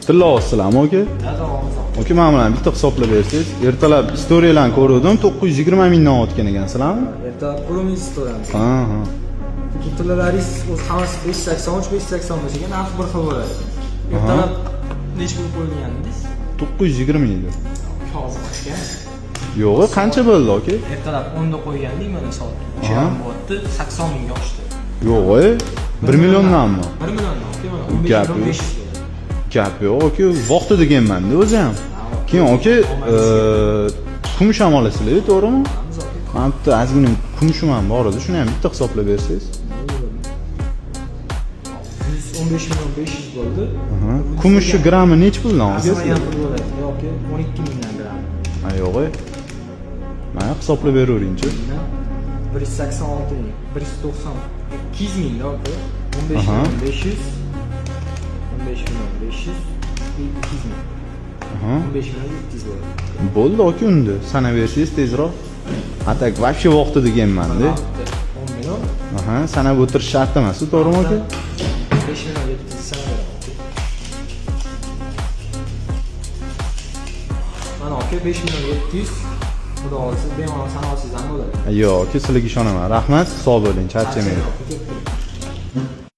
Tillayapsizlarmi, aka? Aka, mana bilan bitta hisoblab bersangiz, ertalab istoriyalarni ko'ruvdim, 920 mingdan otgan ekansizlarmi? Ertalab ko'ramiz istoriyamiz. Ha. Tilalaringiz o'zi hammasi 583, 585 ekan, narxi bir xil bo'ladi. Ertalab nechi pul qo'yilgandingiz? 920 edi. Hozir oshgan. Yo'q, qancha bo'ldi, aka? Ertalab 10 da qo'ygandik, mana soat 3:30 bo'lyapti, 80 mingga oshdi. Yo'q, 1 milliondanmi? 1 milliondan, aka, mana 15 Gap million yo'q. 500 bo'ladi. Gap yo'q, aka, vaqtida deganman-da o'zi ham. Keyin aka, kumush ham olasizlar, to'g'rimi? Olamiz, aka. Mana bitta ozgina kumushim ham bor edi, shuni ham bitta hisoblab bersangiz. 115 million 500 bo'ldi. Aha. Kumushni grammi nechi puldan, aka? Arzimagan pul bo'ladi. Yoki 12 mingdan gram. Ha, yo'q. Mana hisoblab beraveringchi. 186 ming, 190, 200 mingda aka. 15 Aha. million 500, 15 million 500, 200 ming. Aha. 15 million 700 bo'ladi. Bo'ldi, aka, unda. Sanab bersangiz tezroq. A так вообще vaqtida deganman-da. 10 million. Aha, sanab o'tirish shart emas, to'g'rimi, aka? 5 million 700 sanab beraman, aka. Mana aka, 5 million 700. Xudo xohlasa, bemalol sanab olsangiz ham bo'ladi. Yo'q, aka, sizlarga ishonaman. Rahmat, sog' bo'ling, charchamang. Ketdik.